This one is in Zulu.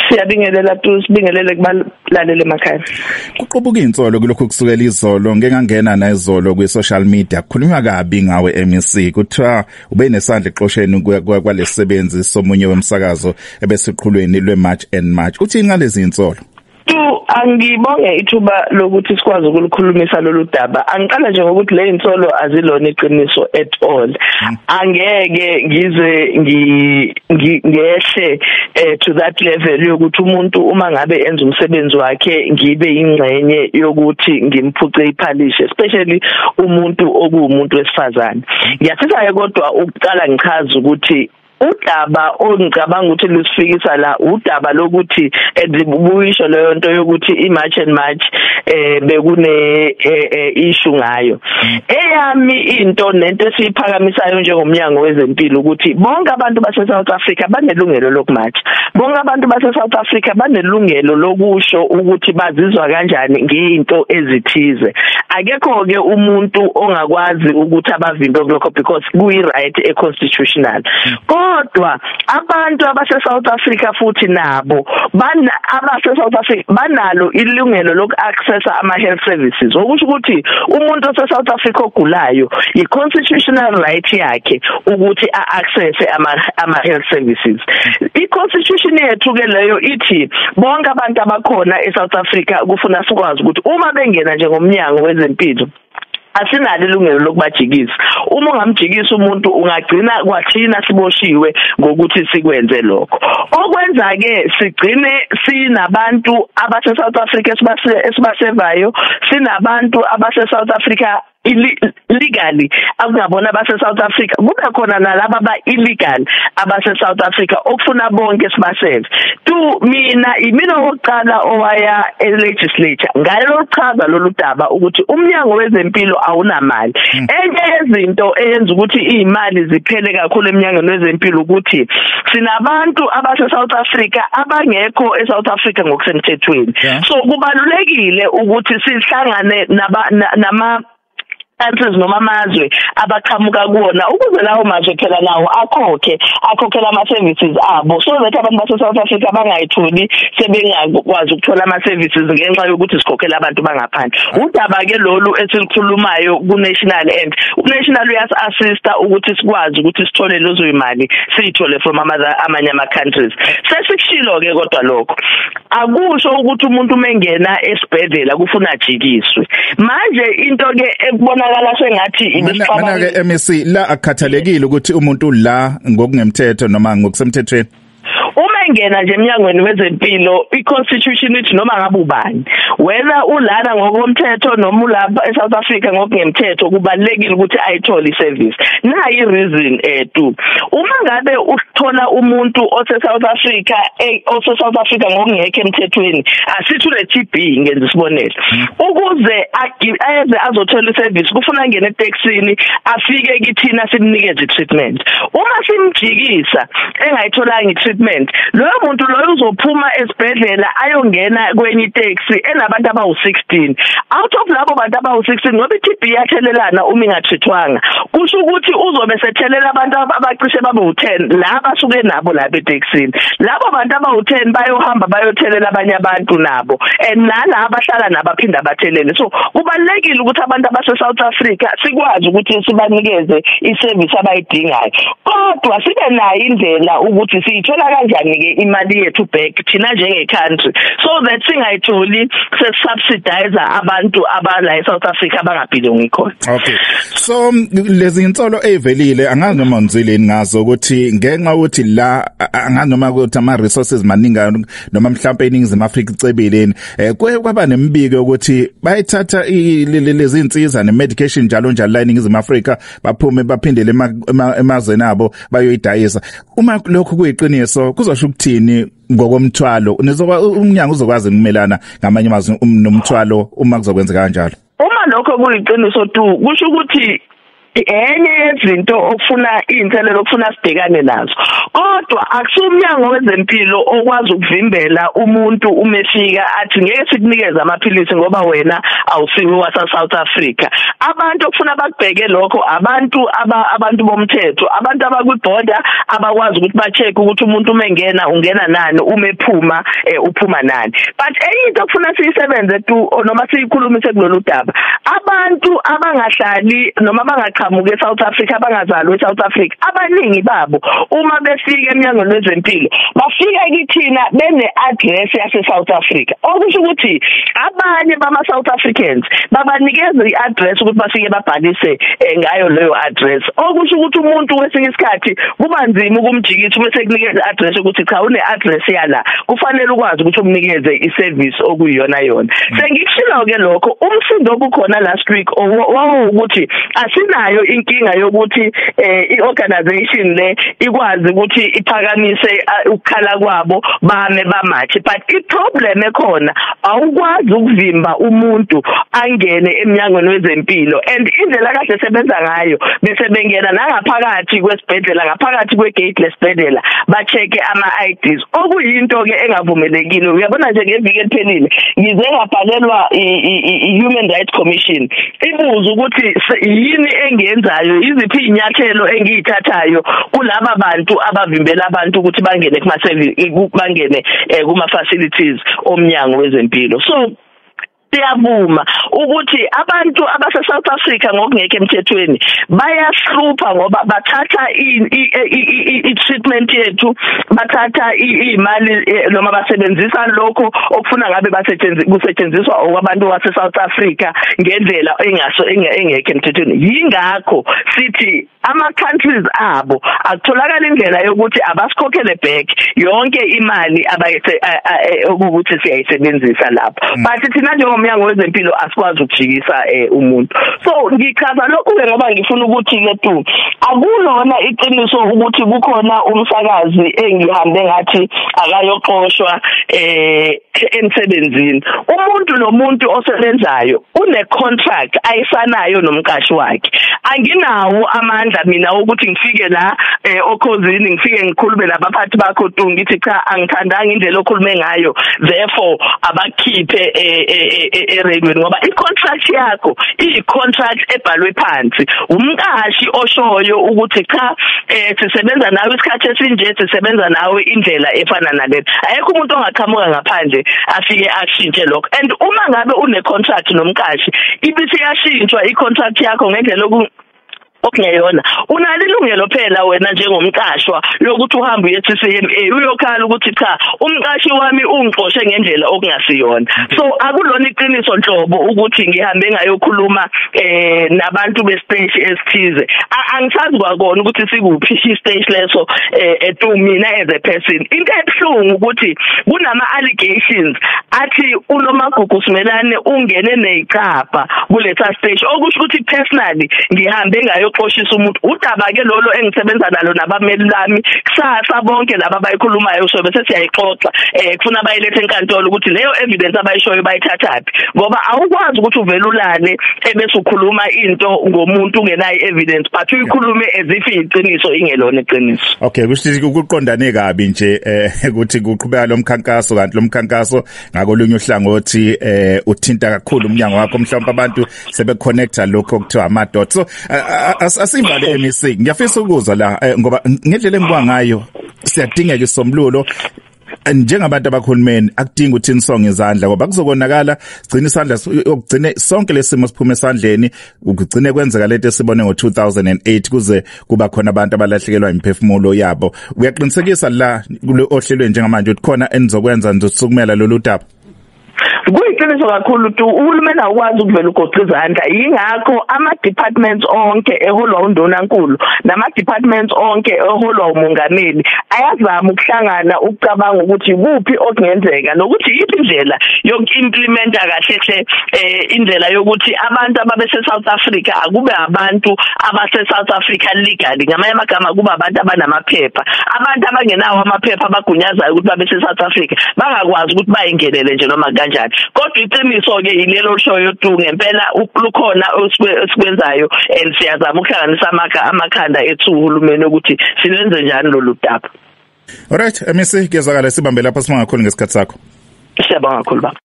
Siyabingelela tu, sibingelele kubalaleli emakhaya. Kuqubuka insolo kulokhu kusukela izolo, ngeke ngangena nezolo kwi social media, kukhulunywa kabi ngawe MEC, kuthiwa ube nesandla exosheni kwalesisebenzi somunye wemsakazo ebesiqhulweni lwe March and March. Uthini ngalezi insolo? Angibonge ithuba lokuthi sikwazi ukulikhulumisa lolu daba. Angiqala nje ngokuthi le insolo azilona iqiniso at all. Angeke ngize ngehle to that level yokuthi umuntu uma ngabe enza umsebenzi wakhe ngibe ingxenye yokuthi ngimphuce iphalishe, especially umuntu okuwumuntu wesifazane. Ngiyafisa ke kodwa ukuqala ngichaze ukuthi udaba ongicabanga ukuthi lusifikisa la udaba lokuthi buyisho leyo nto yokuthi iMarch and March bekune issue ngayo. Eyami into nento esiyiphakamisayo njengomnyango wezempilo ukuthi bonke abantu base South Africa banelungelo lokumarch, bonke abantu base South Africa banelungelo lokusho ukuthi bazizwa kanjani ngeinto ezithize. Akekho ke umuntu ongakwazi ukuthi abavimbe kulokho because kuyi right e constitutional. Kodwa abantu abase South Africa futhi nabo abase South Africa banalo ilungelo loku-accessa ama health services, okusho ukuthi umuntu ose South Africa ogulayo i constitutional right yakhe ukuthi a-access ama health services. I constitution yethu ke leyo ithi bonke abantu abakhona e South Africa kufuna sikwazi ukuthi uma bengena njengomnyango wezempilo asinalo ilungelo lokubajikisa. Uma ungamjikisa umuntu ungagcina kwathina siboshiwe ngokuthi sikwenze lokho. Okwenza ke sigcine sinabantu abase South Africa esibasevayo, sinabantu abase South Africa legally akungabona abase South Africa, kube khona nalaba ba illegal abase South Africa okufuna bonke sibaseve. Tu mina imina oqala owaya e legislature ngalochaza lolu daba ukuthi umnyango wezempilo awunamali. Enye yezinto eyenza ukuthi izimali ziphele kakhulu eminyangweni wezempilo ukuthi sinabantu abase South Africa abangekho e South Africa ngokusemthethweni. So kubalulekile ukuthi sihlangane nama countries noma amazwe abaqhamuka kuona ukuze lawo mazwe phela nawo akhokhela ama services abo, so that abantu base South Africa bangayitholi sebengakwazi ukuthola ama services ngenxa yokuthi sikhokhela abantu bangaphandle. Udaba ke lolu esikhulumayo ku national, and u national uyas assista ukuthi sikwazi ukuthi sithole lezo imali siyithole from amanye ama countries. Sesikushilo ke kodwa lokho akusho ukuthi umuntu mengena esibhedlela kufuna ajikiswe. Manje into ke ekubona sengathi ibisixabana ke MEC la akukhathalekile ukuthi umuntu la ngokungemthetho noma ngokusemthethweni. Uma engena nje eminyangweni wezempilo i-constitution ithi noma ngabe ubani, whether ulana ngokomthetho noma ulapha eSouth Africa ngokungemthetho, kubalekile ukuthi ayithole iservice. Nayi reason tu uma ngabe uthola umuntu ose South Africa ose South Africa ngokungekho emthethweni, asithi une TB ngenza isibonelo, ukuze aze azothola iservice kufuna angene eTaxini afike kithina simnikeze treatment. Uma simjikisa engayitholanga i-treatment, loyo muntu loyo uzophuma esibhedlela ayongena kwenye itaxi enabantu abawu16. Out of labo bantu abawu16, ngoba iTB iyathelelana uma ingathithwanga, kusho ukuthi uzobe sethelela abantu abacishe babe u10 la basuke nabo lapha etaxini. Labo bantu abawu10 bayohamba bayothelela abanye abantu nabo, and nala abahlala nabaphinda bathelele. So kubalekile ukuthi abantu abase South Africa sikwazi ukuthi sibanikeze iservice abayidingayo, kodwa sibe nayo indlela ukuthi siyithola kanjani ke imali yethu back thina njenge country, so that singayitholi se-subsidize abantu abala eSouth Africa abangabhilongi khona. Okay, so lezi insolo ezivelile angazi noma ngizwile ngazo ukuthi ngenxa ukuthi la angazi noma ukuthi ama resources maningi noma mhlawumbe eNingizimu Afrika icebile, kwaba nemibiko ukuthi bayithatha lezi insiza ne medication njalo njalo la eNingizimu Afrika, baphume baphindele emazweni abo bayoyidayisa. Uma lokhu kuyiqiniso kuzosho ukuthini ngokomthwalo? Nizoba umnyango uzokwazi ukumelana ngamanye amazwi nomthwalo uma kuzokwenzeka kanjalo? Uma lokho kuyiqiniso tu kusho ukuthi Enye yezinto okufuna inselelo okufuna sibhekane nazo, kodwa akusumnyango wezempilo okwazi ukuvimbela umuntu umefika athi ngeke sikunikeze amaphilisi ngoba wena awusiwe wase South Africa. Abantu okufuna bakubheke lokho abantu abantu bomthetho, abantu abakwi-border abakwazi ukuthi ba-check ukuthi umuntu umengena ungena nani, umephuma uphuma nani. But enye into okufuna siyisebenze tu noma siyikhulumise kulolu daba, abantu abangahlali noma abangaqhamuki eSouth Africa, abangazalwa eSouth Africa, abaningi babo uma befika emnyangweni wezempilo bafika kithina bene address yase South Africa, okusho ukuthi abanye bama South Africans babanikeza iaddress ukuthi bafike babhalise ngayo leyo address, okusho ukuthi umuntu kwesinye isikhathi kuba nzima ukumjikisa bese kunikeza iaddress ukuthi cha une address yala, kufanele ukwazi ukuthi umnikeze iservice okuyiyona yona. Sengikushilo ke lokho, umsindo obukhona last week wawukuthi asinayo inkinga yokuthi iorganization le ikwazi ukuthi iphakamise ukukhala kwabo bame bamathe, but iproblem ekhona awukwazi ukuvimba umuntu angene emnyangweni wezempilo, and indlela kahle sebenza ngayo bese bengena nangaphakathi kwesibhedlela, ngaphakathi kwegate lesibhedlela ba-check ama-IDs, okuyinto ke engavumelekile. Uyabona nje ngeviki eliphelile ngize ngabhalelwa i-Human Rights Commission ibuza ukuthi yini engiyenzayo, iziphi inyathelo engiyithathayo kulaba bantu abavimbela abantu ukuthi bangene kuma service, bangene kuma facilities omnyango wezempilo. So siyavuma ukuthi abantu abase South Africa ngokungekho emthethweni bayahlupha ngoba bathatha i-treatment yethu, bathatha imali noma basebenzisa lokho okufuna ngabe kusetshenziswa okwabantu base South Africa ngendlela engaso engekho emthethweni. Yingakho sithi ama countries abo akutholakala indlela yokuthi abasikhokhele back yonke imali abayise ukuthi siyayisebenzisa lapho, but thina njengomnyango wezempilo asikwazi ukujikisa umuntu. So ngichaza lokhu ke ngoba ngifuna ukuthi ke tu akulona iqiniso ukuthi kukhona umsakazi engihambe ngathi akayoxoshwa emsebenzini. Umuntu nomuntu osebenzayo une contract ayisanayo nomqashi wakhe. Anginawo amandla mina ukuthi ngifike la okhozini ngifike ngikhulume nabaphathi bakho tu ngithi cha angithandanga indlela okhulume ngayo, therefore abakhiphe eradweni, ngoba i-contract yakho iyi-contract ebhalwe phansi. Umqashi oshoyo ukuthi cha sisebenza nawe isikhathi esinje, sisebenza nawe indlela efana nalena. Ayekho umuntu ongaqhamuka ngaphandle afike ashintshe lokho. And uma ngabe une contract nomqashi ibisi yashintshwa i-contract yakho ngendlela okungeyona, unalo ilungelo phela wena njengomqashwa lokuthi uhambe uye CCMA uyokhala ukuthi cha umqashi wami ungixoshe ngendlela okungasiyona. So akulona iqiniso nhlobo ukuthi ngihambe ngayokhuluma nabantu bestage esithize. Angisazi kwakona ukuthi sikuphi istage leso etu mina as a person. Into ebuhlungu ukuthi kunama allegations athi uNomagugu Simelane ungene neziqapha kulesa stage, okusho ukuthi personally ngihambe ngayo xoshisa umuntu. Udaba ke lolo engisebenza nalo nabameli lami kusasa bonke laba abayikhulumayo sobe sesiyayixoxa, kufuna bayilethe enkantolo ukuthi leyo evidence abayishoyo bayithathaphi, ngoba awukwazi ukuthi uvele ulale ebese ukhuluma into ngomuntu ungenayo evidence but uyikhulume as if iqiniso ingelona iqiniso. Okay, kusho ukuqondane kabi nje ukuthi kuqhubeka lo mkhankaso, kanti lo mkhankaso ngakolunye uhlangothi uthinta kakhulu umnyango wakho, mhlawumbe abantu sebeconnecta lokho okuthiwa ama dots. So asivale MEC, ngiyafisa ukuzwa la ngoba ngendlela engibuka ngayo siyadingeka isombululo njengabantu abakhulumeni. Akudingi ukuthi nisonge izandla ngoba kuzokonakala, sigcine isandla okugcine sonke lesimo siphume esandleni, ukugcine kwenzeka lento esibone ngo2008 kuze kuba khona abantu abalahlekelwa imphefumulo yabo. Uyaqinisekisa la ohlelweni njengamanje ukuthi khona enizokwenza nizosukumela lolu daba? Kuyiqiniso kakhulu tu, uhulumeni awukwazi ukuvela ugoqa izandla. Yingakho ama departments onke eholwa undunankulu nama departments onke eholwa umongameli ayazama ukuhlangana ukucabanga ukuthi kuphi okungenzeka nokuthi yiphi indlela yokuimplementa kahle hle indlela yokuthi abantu ababese South Africa akube abantu abase South Africa legally, ngamanye amagama kuba abantu abanamaphepha. Abantu abangenawo amaphepha abagunyazayo ukuthi babe se South Africa bangakwazi ukuthi bayingenele nje noma kanjani. Kodwa iqiniso ke ilelo lishoyo tu ngempela lukhona esikwenzayo, and siyazama ukuhlanganisa amakhanda ethu uhulumeni ukuthi silenze njani lolu daba. Alright, MEC, kuyezwakala, sibambe lapha, sibonga kakhulu ngesikhathi sakho. Siyabonga kakhulu, baba.